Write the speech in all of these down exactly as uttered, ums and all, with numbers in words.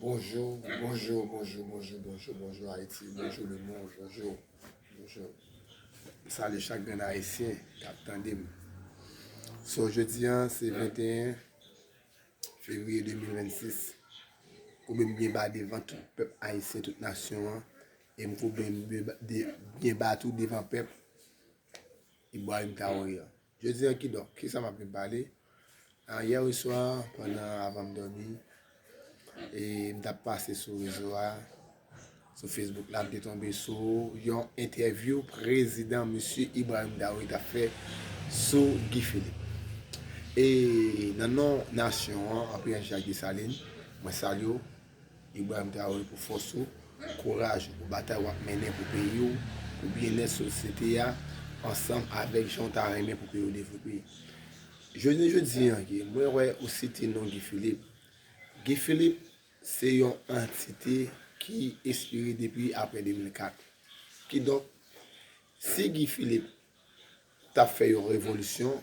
Bonjou, bonjou, bonjou, bonjou, bonjou, bonjou Ayiti, bonjou lemonn, bonjou, bonjou. M salye chak grenn Ayisyen k ap tande m. So, jodi a, se venteyen fevriye de mil vennsis. Koube m byen ba devan tout pèp ayisyen, tout nasyon an. E m koube m byen ba, de, byen ba tou devan pèp Ibrahim Traoré an. Jodi a, kidonk, kisa m ap vin pale? A, yè oswa, pandan, avan m dòmi, e m t ap pase sou rezo a, sou Facebook la, m te tonbe sou yon entèvyou prezidan mesye Ibrahim Traoré t ap fè sou Guy Philippe. E nan non nasyon an, an premye Jacques Dessalines, mwen salye w, Ibrahim Traoré, pou fòs ou, kouraj ou, pou batay w ap mennen pou peyi w, pou byennèt sosyete a, ansanm avèk jan w ta renmen pou peyi w devlope. Jounen jodi an, ke mwen wè ou site non Guy Philippe. Guy Philippe se yon antite ki espire depi apre de mil kat. Kidonk, si Guy Philippe t ap fè yon revolisyon,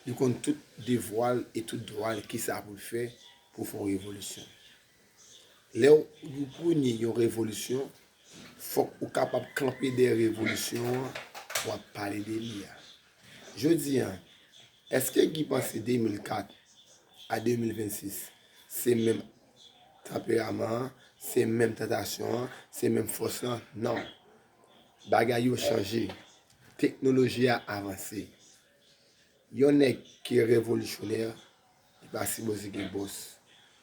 li konn tout devwa l e tout dwa l kisa pou l fè pou fè yon revolisyon. Lè w, ou prône yon revolisyon, fòk ou kapab kanpe dèyè revolisyon an w ap pale de li a. Jodi a, èske Guy panse de mil kat a de mil vennsis se menm tanperaman an, se menm tantasyon an, se menm fòs lan? Non. Bagay yo chanje. Teknoloji a avanse. Yon nèg ki revolisyonè, li pa sipoze gen bòs,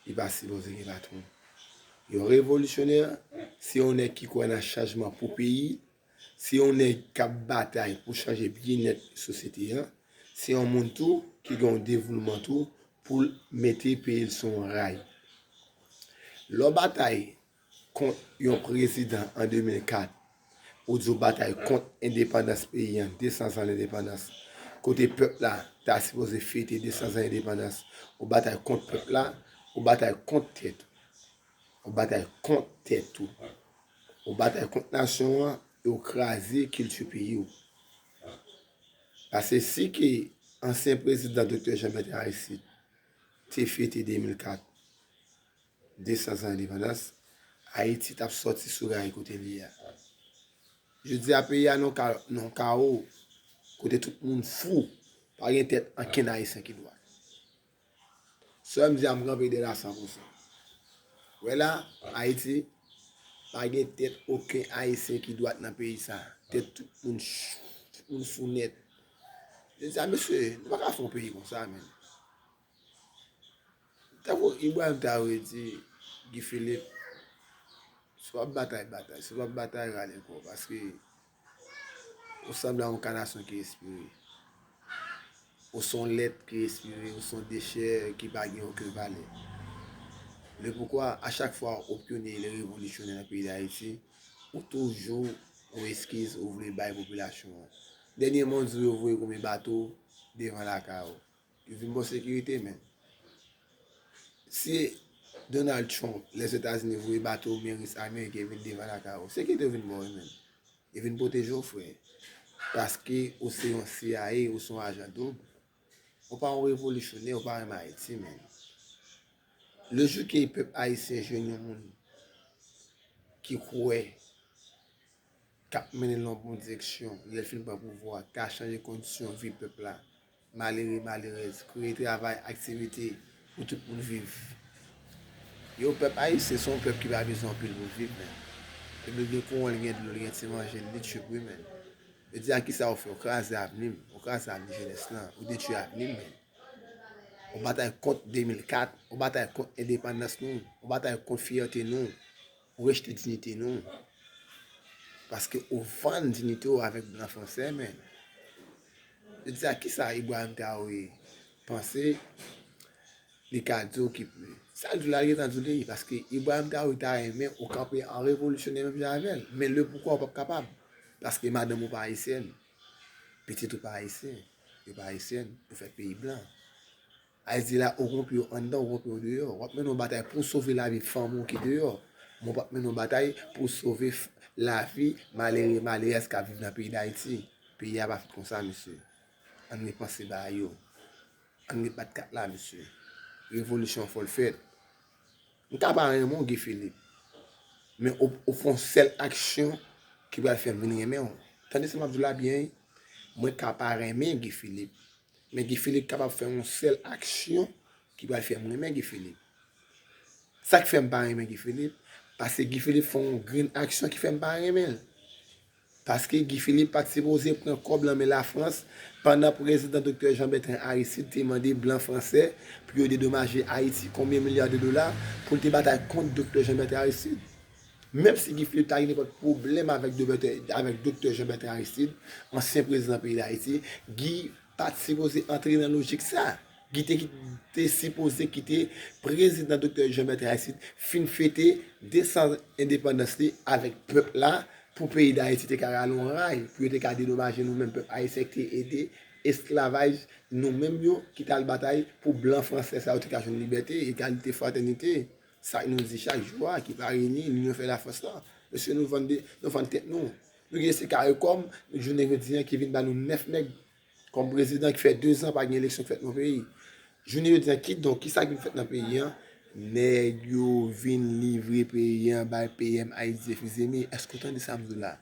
li pa sipoze gen patwon. Yon revolisyonè, se yon nèg ki kwè nan chanjman pou peyi, se yon nèg k ap batay pou chanje byennèt sosyete a, se yon moun tou ki gen yon devouman tou pou l mete peyi l sou yon ray. Lè w batay kont yon prezidan an de mil kat, ou di w batay kont endepandans peyi an, de san zan lendepandans, kote pèp la ta sipoze fete de san zan endepandans, ou batay kont pèp la, ou batay kont tèt ou, ou batay kont tèt ou, ou batay kont nasyon an, e ou kraze kilti peyi w. Paske si ke ansyen prezidan Doktè Jean Bertrand Aristide te fete de mil kat, de san zan endepandans, Ayiti t ap sòti sou ray kote li ye a. Jodi a, peyi a nan ka-, nan kawo, kote tout moun fou, pa gen tèt ankenn Ayisyen ki dwat. Sa m di a, m kanpe dèyè l a san pou san. Wè la, Ayiti, pa gen tèt okenn Ayisyen ki dwat nan peyi sa. Tèt tout moun ch-, tout moun fou nèt. Jodi a, mesye, nou pa ka fè yon peyi konsa, menn. Tankou Ibrahim Traoré di Guy Philippe, si w ap batay, batay. Si w p ap batay, rale kò w. Paske ou sanble a yon kanasyon ki espire. Ou se yon lèt ki espire, ou se yon dechè ki pa gen okenn valè. Le poukwa, a chak fwa ou pyone le revolisyonè nan peyi Dayiti, ou toujou yon eskiz ou vle bay popilasyon an. Dènyèman, ou di yo voye konbyen bato devan lakay ou. Yo vin ba w sekirite, menn. Si Donald Trump, Lèzetazini, voye bato milis ameriken vin devan lakay ou, sekirite yo vin ba w, menn. Yo vin pwoteje w, frè. Paske ou se yon C I A, ou se yon ajan doub. Ou pa yon revolisyonè, ou pa renmen Ayiti, menn. Le jou ke pèp ayisyen jwenn yon moun ki kwè k ap mennen l nan bon direksyon, lè l fin pran pouvwa, ka chanje kondisyon vi pèp la, malere, malerèz, kreye travay, aktivite pou tout moun viv. Yo, pèp ayisyen se yon pèp ki pa bezwen anpil pou l viv, menn. Epi l gen kouran, l gen dlo, l gen ti manje, l lit chip, wi, menn. Yo di a kisa ou fè, ou kraze avni m, ou kraze avni jenès lan, ou detwi avni m, menn. Ou batay kont de mil kat, ou batay kont endepandans nou, ou batay kont fyète nou, ou rejte diyite nou. Paske ou vann diyite w avèk blan fransè, menn. Yo di a kisa Ibrahim Traoré panse, li ka di w ki, sa l di w la, li gentan di w li, paske Ibrahim Traoré ta renmen ou kanpe an revolisyonè menm jan avè l. Men le poukwa ou p ap kapab, paske madanm ou pa ayisyèn, pitit ou pa ayisyen, yo pa ayisyèn, yo fèt peyi blan. Ayiti la, ou gon pye w anndan, ou gon pye w deyò. W ap mennen yon batay pou w sove lavi fanmi w ki deyò. Men w p ap mennen yon batay pou w sove f-, lavi malere, malerèz k ap viv nan peyi Dayiti. Peyi a pa fèt konsa, mesye. Ann repanse bagay yo. Ann rebat kat la, mesye. Revolisyon fò l fèt. M ka pa renmen w, Guy Philippe, men ou, ou fè yon sèl aksyon ki pral fè m vin renmen w. Tande sa m ap di w la byen, wi. Mwen ka pa renmen Guy Philippe, men Guy Philippe kapab fè yon sèl aksyon ki pral fè m renmen Guy Philippe. Sa k fè m pa renmen Guy Philippe? Paske Guy Philippe fè yon grenn aksyon ki fè m pa renmen l. Paske Guy Philippe pa t sipoze pran kòb lan men Lafrans pandan prezidan Doktè Jean Bertrand Aristide te mande blan fransè pou yo dedomaje Ayiti konbyen milya de dola pou l te batay kont Doktè Jean Bertrand Aristide. Menm si Guy Philippe ta gen nenpòt pwoblèm avèk Doktè, avèk Doktè Jean Bertrand Aristide, ansyen prezidan peyi Dayiti, Guy pa t sipoze antre nan lojik sa. Guy te, te sipoze kite prezidan Doktè Jean Bertrand Aristide fin fete de san endepandans li avèk pèp la pou peyi Dayiti te ka rale yon ray, pou yo te ka dedomaje nou menm pèp ayisyen ki te ede esklavaj nou menm yo ki t al batay pou blan fransè sa yo te ka jwenn libète, egalite, fratènite. Sa nou di chak jou a, ki pa reyini, linyon fè lafòs la. Mesye, nou vann, de, nou vann tèt nou. Nou gen se CARICOM, jounen jodi a, ki vin ba nou nèf nèg kòm prezidan ki fè dezan pa gen eleksyon ki fèt nan peyi. Jounen jodi a, kidonk, kisa ki vin fèt nan peyi an? Nèg yo vin livre peyi an bay P M Ayiti Fizeme. Èske w tande sa m di w la?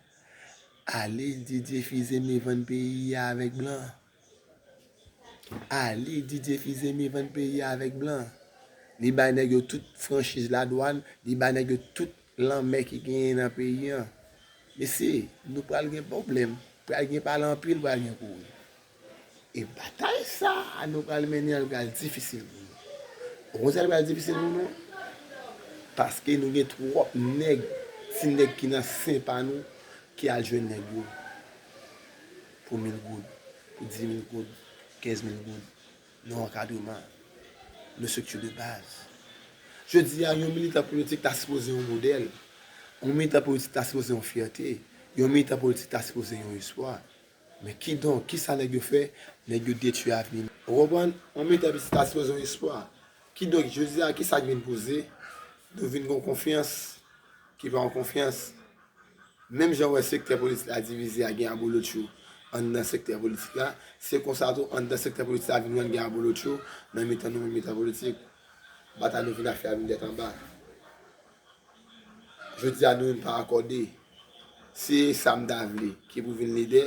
Ale Didier Fizeme vann peyi a avèk blan. Ale Didier Fizeme vann peyi a avèk blan. Li bay nèg yo tout franchiz ladwàn, li bay nèg yo tout lanmè ki genyen nan peyi an. Mesye, nou pral gen pwoblèm. Pral gen pale anpil, pral gen kouri. E batay sa a nou pral mennen an, li pral difisil pou nou. Ou konn sa li pral difisil pou nou? Paske nou gen twòp nèg, ti nèg ki nan sen pa nou, ki al jwenn nèg yo pou mil goud, pou dis mil goud, kenz mil goud, nan ankadreman, nan estrikti de baz. Jodi a, yon militan politik ta sipoze yon modèl. Yon militan politik ta sipoze yon fyète. Yon militan politik ta sipoze yon espwa. Men kidonk, kisa nèg yo fè? Nèg yo detwi avni nou. Ou konprann? Yon militan politik ta sipoze yon espwa. Kidonk, jodi a, kisa k vin poze? Nou vin gen yon konfyans ki pa yon konfyans. Menm jan w wè sektè politik la divize a, gen abolotcho anndan sektè politik la, se konsa tou anndan sektè politik la vin wè n gen abolotcho nan mitan nou menm militan politik. Batay nou vin ap fè a vin tèt anba. Jodi a nou menm pa akòde. Se sa m ta vle ki pou vin lidè,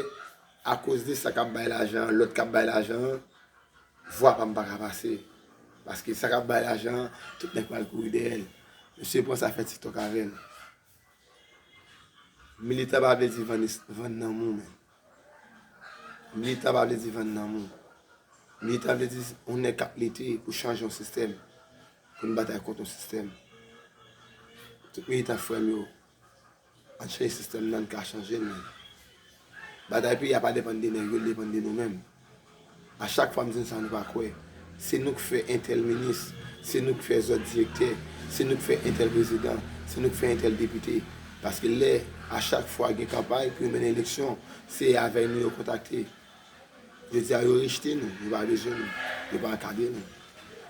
akoz de sa k ap bay lajan an, lòt k ap bay lajan an, vwa pa m pa ka pase. Paske sa k ap bay lajan an, tout nèg pral kouri dèyè l. Mesye pran sa fè TikTok avè l. Militan pa vle di vann, vann nanm ou, men. Militan pa vle di vann nanm ou. Militan vle di yon nèg k ap lite pou chanje yon sistèm, pou n batay kont yon sistèm. Tout militan frè m yo, ann chanje sistèm nan, n ka chanje l, men. Batay peyi a pa depann de nèg yo, l depann de nou menm. A chak fwa m di n sa, nou pa kwè. Se nou k fè entèl minis, se nou k fè zòt direktè, se nou k fè entèl prezidan, se nou k fè entèl depite. Paske lè, a chak fwa gen kanpay pou yo mennen eleksyon, se avèk nou yo kontakte. Jodi a, yo rejte nou, yo pa bezwen nou, yo pa ankadre nou.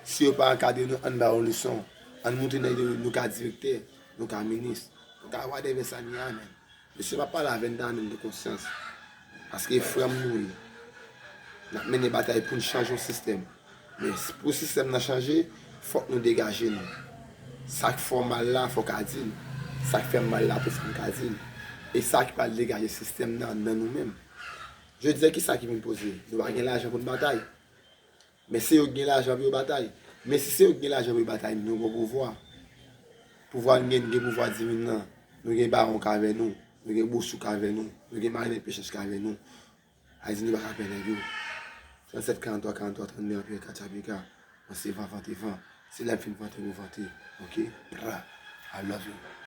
Si yo pa ankadre nou, ann ba yo leson, ann montre nèg yo nou ka direktè, nou ka minis, nou ka whatever sa n ye a, men. Mesye, m ap pale avè n nan ann de konsyans. Paske frè m nou ye. N ap mennen batay pou n chanje yon sistèm. Men s-, pou sistèm nan chanje, fòk nou degaje nou. Sa k fè w mal la, fò w ka di l. Sa k fè m mal la tou, fò m ka di l. E sa ki pral degaje sistèm nan anndan nou menm. Jodi a, kisa ki vin poze? Nou pa gen lajan pou n batay. Men se yo k gen lajan pou yo batay. Men si se yo k gen lajan pou yo batay, nou gon pouvwa. Pouvwa n gen, n gen pouvwa diven nan. Nou gen bawon k avè nou. Nou gen bousou k avè nou. Nou gen marinèt pechèch k avè nou. Sa vle di nou pa ka pè nèg yo. Trannsèt, karanntwa, karanntwa, trannde, anpil katchapika. Mwen se van, vante van. Se lè m fin vante, nou vante. Oke? Pra. I love you.